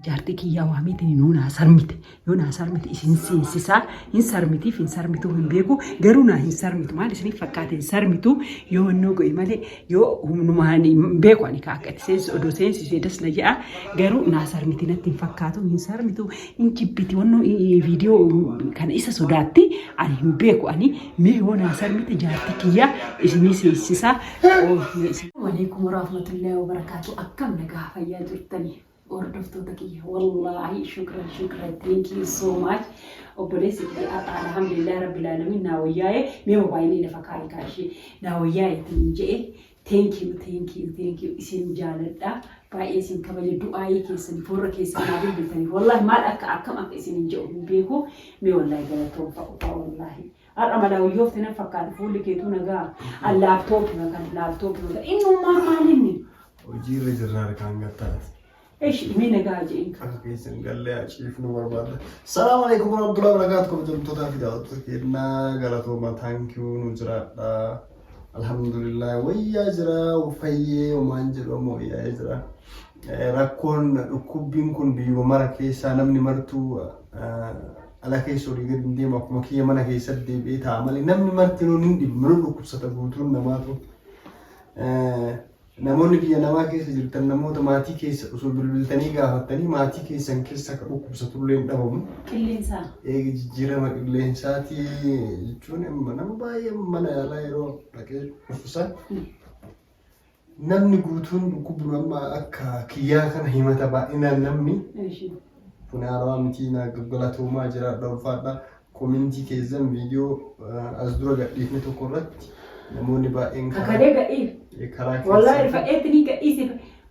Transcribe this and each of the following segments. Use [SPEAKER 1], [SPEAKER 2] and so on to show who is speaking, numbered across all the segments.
[SPEAKER 1] Jaartii kiyyaa waameetiin yoo naa sarmite yoo naa sarmite isin seensisaa hin sarmitiif hin sarmituu hin beeku garuu naa hin sarmitu maal isiniif fakkaate hin sarmitu yoo wannoo go'e malee yoo humnumaan hin beeku ani ka akka itti seensisu odoo seensisee das na je'a garuu naa sarmiti natti hin fakkaatu hin sarmitu hin jibbiti wannoo viidiyoo kana isa sodaatti ani hin beeku ani mee yoo naa sarmite jaartii kiyyaa isinii seensisaa. Waalaikum warahmatullahi wabarakatuh akkam nagaa fayyaa jirtanii hordoftoota kiyya wallaahi shukran shukran thank you so much obboleessi kiyya har'a alhamdulillah rabbil alamin naa wayyaa'e mee mobaayilii lafa kaa'i kaa ishee naa wayyaa'e ittiin je'e thank you thank you thank you isin jaaladha baay'ee isin kabaja du'aayii keessan warra keessan naa bilbiltaniif wallaahi maal akka akkam akka isin hin je'u hin beeku mee wallaahi galatoomfa ufaa wallaahi har'a malaa wayyoofte nan fakkaata fuulli keetuu nagaa an laaptooppii kan laaptooppii kan innummaan maalinni
[SPEAKER 2] Hojii irra jirra harkaan gattaati.
[SPEAKER 1] Eshi mee nagaa je'in.
[SPEAKER 2] Akka keessan gallee aciifnu barbaadda. Salaamu alaikum warahmatullahi wabarakatuh. Kabajamtootaa fi daawwattoota keenyaa galatooma thank you nu jiraadha. Alhamdulillah wayyaa jira fayyee homaan jedhu amma wayyaa'ee jira. Rakkoon dhukkubbiin kun biyyuma mara keessaa namni martuu ala keessa olii gadi hin deemu akkuma kiyya mana keessatti deebi'ee taa'a malee namni martinuu ni dhibu mana dhukkubsata guutuun namaatu. Namoonni biyya namaa keessa jirtan namoota maatii keessa osoo bilbiltanii gaafattanii maatii keessan keessa akka dhukkubsatullee hin dhabamu.
[SPEAKER 1] Qilleensaa.
[SPEAKER 2] Eegi jijjiirama qilleensaatii jechuun nama baay'ee mana yaalaa yeroo dhaqee dhufsan namni guutuun dhukkubni amma akka kiyyaa kana himata baay'inaan namni kun haarawaa mitii naa galatoomaa jiraadha ulfaadha. Komentii keessan viidiyoo as dura gadhiifne tokko irratti namoonni baay'een
[SPEAKER 1] Kakalee gadhiif.
[SPEAKER 2] karaa
[SPEAKER 1] Wallaahi
[SPEAKER 2] keessan
[SPEAKER 1] rifadheetti ni gadhiise.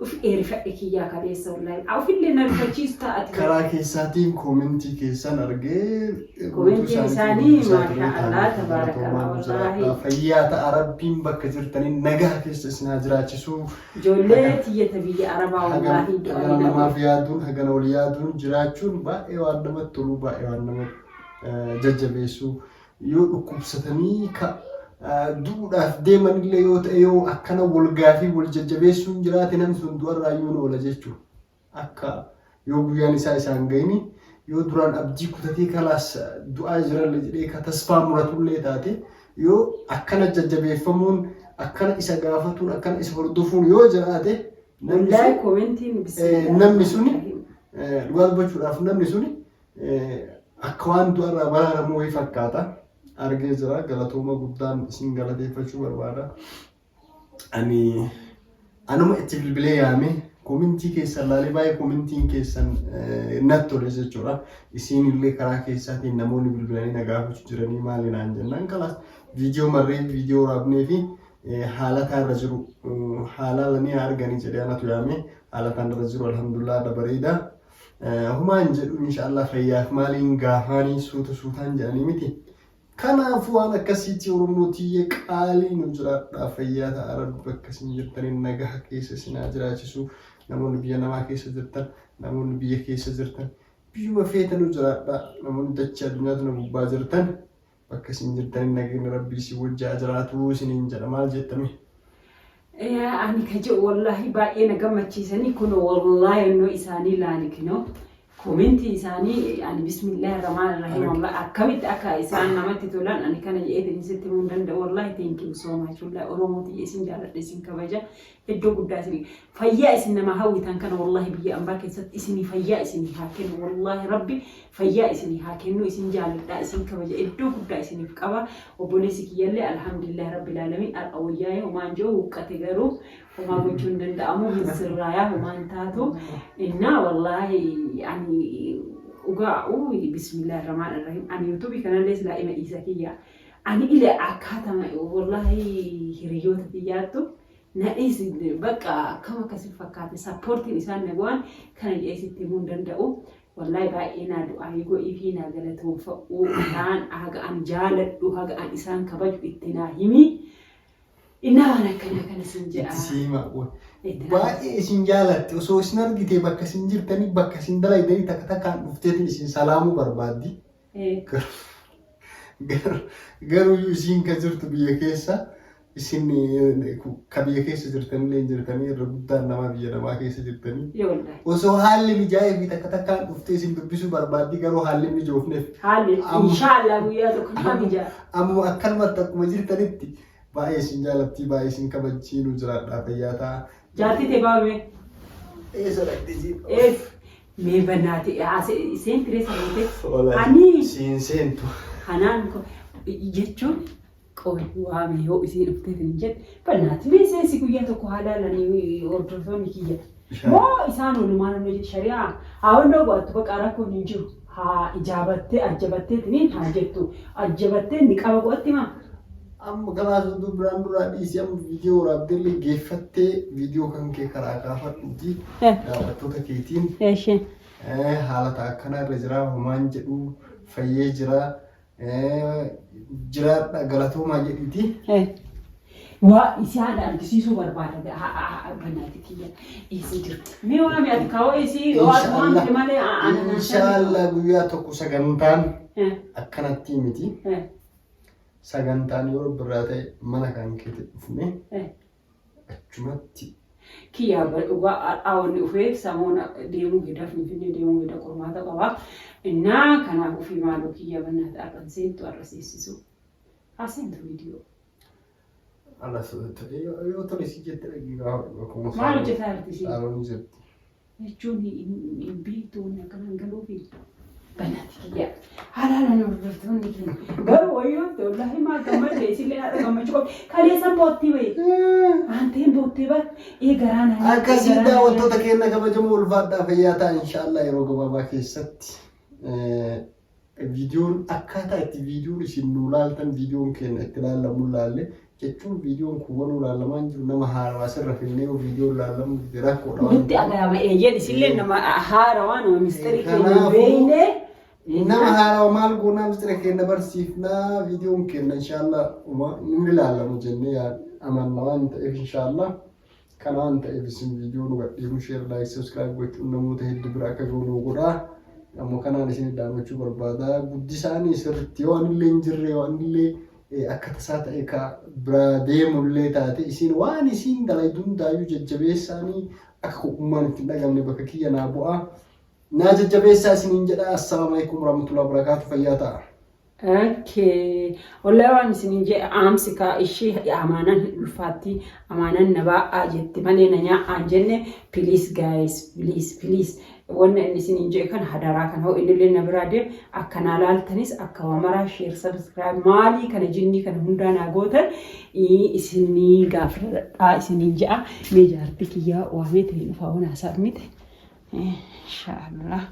[SPEAKER 1] Uf rifadhe kiyyaa kaleessa wallaahi. Ofillee na rifachiisu taa'ati.
[SPEAKER 2] Karaa keessaatiin komentii keessan argee
[SPEAKER 1] Komentiin isaanii maashaa Allah tabaarakallah wallaahi.
[SPEAKER 2] Fayyaa ta'a rabbiin bakka jirtanii nagaa keessa isin haa jiraachisu.
[SPEAKER 1] Ijoollee tiyyata biyya Arabaa wallaahi du'aa
[SPEAKER 2] Hagana namaaf yaaduun hagana wal yaaduun jiraachuun baay'ee waan namatti tolu baay'ee waan nama jajjabeessu yoo dhukkubsatanii ka du'uudhaaf deeman illee yoo ta'e yoo akkana wal gaafii wal jajjabeessuun jiraate namni sun du'arraa iyyuu ni oola jechuudha. Akka yoo guyyaan isaa isaan ga'ini yoo duraan abdii kutatee kalaas du'aa jiralle jedhee ka tasfaa muratullee taate yoo akkana jajjabeeffamuun akkana isa gaafatuun akkana isa hordofuun yoo jiraate namni
[SPEAKER 1] Wallaahi
[SPEAKER 2] sun
[SPEAKER 1] komentiin
[SPEAKER 2] namni suni dhugaa dubbachuudhaaf namni suni akka waan du'arraa baraaramuu wayii fakkaata. Argee jira galatooma guddaan isin galateeffachuu barbaada. Ani anuma itti bilbilee yaame komintii keessan laalee baay'ee komintiin keessan natti tole jechuudha. Isiin illee karaa keessaatiin namoonni bilbilanii na gaafachuu jiranii maali naan jennaan kalaas viidiyoo marree viidiyoo waraabnee fi haalataa irra jiru haala ni arganii jedhee anatu yaame haalataan irra jiru alhamdulillah dabareeda. Humaan jedhu inshaallah fayyaaf maaliin gaafaanii suuta suutaan jedhanii miti. Kanaafuu waan akkasiitii Oromoo tiyya qaalii nu jiraadhaa fayyaa ta'a rabbi bakka isin jirtaniin nagaha keessa isin haa jiraachisu namoonni biyya namaa keessa jirtan namoonni biyya keessa jirtan biyyuma feeta nu jiraadhaa namoonni dachee addunyaa tana gubbaa jirtan bakka isin jirtaniin nageenyi rabbii isin wajji haa jiraatu isiniin jedha maal jettame.
[SPEAKER 1] Ani ka jedhu wallaahi baay'ee na gammachiisanii kun wallaahi onnoo isaanii laali kinoo komentii isaanii ani bismillaahi rahmaan rahiim wallaahi akkamitti akka isaan namatti tolan ani kana jedheetiin sitti himuu hin danda'u wallaahi thank you so much wallaahi Oromoo tiyya isin jaaladha isin kabaja iddoo guddaa isin fayyaa isin nama hawwitan kana wallaahi biyya ambaa keessatti isinii fayyaa isinii haa kennu wallaahi rabbi fayyaa isinii haa kennu isin jaaladha isin kabaja iddoo guddaa isiniif qaba obboleessi kiyyallee alhamdulillah rabbil alamin har'a wayyaa'ee homaan jiru huqqate garuu homaa gochuu hin danda'amu hin sirraayaa homaan taatu innaa wallaahi ani dhugaa uu bismillaahi rahmaan rahim ani yuutuubii kanallee silaa ima dhiisa kiyya ani ile akkaatama wallaahi hiriyoota tiyyaattu na dhiisi bakka akkam akkasi fakkaate sappoortiin isaan na go'an kana jedhee sitti himuu hin danda'u. Wallaahi baay'ee naa du'aayii godhii fi naa galatoonfa'uu isaan haga an jaaladhu haga an isaan kabaju itti naa himi. Innaa waan akkanaa kana sin jedha.
[SPEAKER 2] Itti si hima.
[SPEAKER 1] Itti naa
[SPEAKER 2] Baay'ee isin jaalatti osoo isin argitee bakka isin jirtanii bakka isin dalaydanii takka takkaan dhufteetiin isin salaamuu barbaaddi. Garuu isiin kan jirtu biyya keessa Isin ka biyya keessa jirtanillee hin jirtanii, irra guddaan namaa biyya namaa keessa jirtanii.
[SPEAKER 1] Yoo wallahi.
[SPEAKER 2] Osoo haalli mijaa'ee fi takka takkaan dhuftee isin dubbisuu barbaaddi, garuu haalli hin mijoofneef.
[SPEAKER 1] Haalli inshaallah guyyaa tokko nama mijaa.
[SPEAKER 2] Amma akkanumatti akkuma jirtanitti baay'ee isin jaalattii, baay'ee isin kabajjii, nu jiraadhaa, fayyaa ta'a.
[SPEAKER 1] Jaartii tee baame.
[SPEAKER 2] Eessa dhaqxe isiin?
[SPEAKER 1] Ees mee bannaati seen tiree sabootee. Ani
[SPEAKER 2] Siin seentu.
[SPEAKER 1] Kanaan jechuun qoy waame yoo isiin dhuftee hin jedhe bannaati mee seensi guyyaa tokko haa laalanii hordoftoonni kiyya. Moo isaan walumaan hojii jedhe shari'aa haa wannoo godhattu, bakka rakkoon hin jiru, haa ijaabattee ajjabattee tiniin haa jettu, ajjabattee ni qaba godhatti maa.
[SPEAKER 2] Amma galaas oduu biraan duraa dhiisii, amma viidiyoo waraabdellee geeffattee viidiyoo kan kee karaa kaafadhuuti daawwattoota keetiin
[SPEAKER 1] Eeshee.
[SPEAKER 2] Haala ta'a akkanaa irra jira, homaan jedhu fayyee jira, jiraadha, galatoomaa jedhiiti.
[SPEAKER 1] Waa isaan argisiisuu barbaada bannaati kiyya eessa jirti. Mee waa mi'ati kaawoo isii waa waamte malee.
[SPEAKER 2] Inshaallah guyyaa tokko sagantaan akkanatti miti. Sagantaan yeroo birraa ta'e mana kan keetti dhufne achumatti.
[SPEAKER 1] Kiyyaa dhugaa haadhaawwanni dhufee samoona deemuu heda, Finfinnee deemuu heda, qormaata qabaa. Innaa kanaaf ofii maaloo kiyya bannaati har'an seentu, har'a seessisu. Haa seentu viidiyoo.
[SPEAKER 2] Alas yoo tole si jette dhaqii gaafa.
[SPEAKER 1] Maal hojjetaa jirti isiin?
[SPEAKER 2] Saaloon jirti.
[SPEAKER 1] Jechuun hin beektu wanni akkanaan galuufi. Bannaati kiyya. Halaala nu hordoftoonni keenya. Garuu wayyootti wallaahi maal gammadde, isillee haadha gammachuu qabdi. Kaleessa boottii bahe. Aanteen boottee bar ee garaa na nyaate,
[SPEAKER 2] Akkasii
[SPEAKER 1] garaa na
[SPEAKER 2] daawwattoota keenya kabajamoo, ulfaadhaa, fayyaa ta'a. Inshaallah yeroo gabaabaa keessatti viidiyoon akkaataa itti viidiyoon isin nu laaltan, viidiyoon keenya itti laallamu laalle jechuun, viidiyoon kun wanuu laallamaa hin jiru, nama haarawaa sirra finnee yoo viidiyoon laallamu dide rakkoodha waan
[SPEAKER 1] Nutti agayama, eeyyeen isillee nama haarawaa, nama misterii keenya hin
[SPEAKER 2] Kanaafuu-
[SPEAKER 1] beekne.
[SPEAKER 2] Nama haarawaa maal goonaa, mistira keenya barsiifnaa, viidiyoon keenya inshaallah ni laallamu jennee amanna waan ta'eef, inshaallah kana waan ta'eef isin viidiyoo nu gadhiifnu share, like, subscribe gochuun namoota hedduu bira akka ga'u nu godhaa. Ammoo kanaan isin daawwachuu barbaada. Guddisaanii sirriitti yoo anillee hin jirre, yoo anillee akka tasaa ta'e ka biraa deemullee taate, isin waan isin dalaydu hundaayyuu jajjabeessaanii, akka kophummaan itti hin dhagamne bakka kiyya naa bu'aa. Naa jajjabeessaa isiniin jedha. Assalaamu alaikum warahmatullahi wabarakatuh. Fayyaa ta'a.
[SPEAKER 1] Okay. Wallahi waan isinin jedhe aamsi kaa ishee amaanaan hin ulfaatti, amaanaan na baa'aa jetti malee na nyaa'aan jenne. Please guys, please, please, wanna inni isinin jedhe kana hadaraa kana hoo innillee na biraa deem akka naa laaltanis, akka waa maraa share, subscribe maalii kana jinnii kana hundaa naa gootan isinii gaafadhaa isinin jedha. Mee jaartii kiyyaa waamee ta'in dhufaa waan haasaa mite. Inshaallah.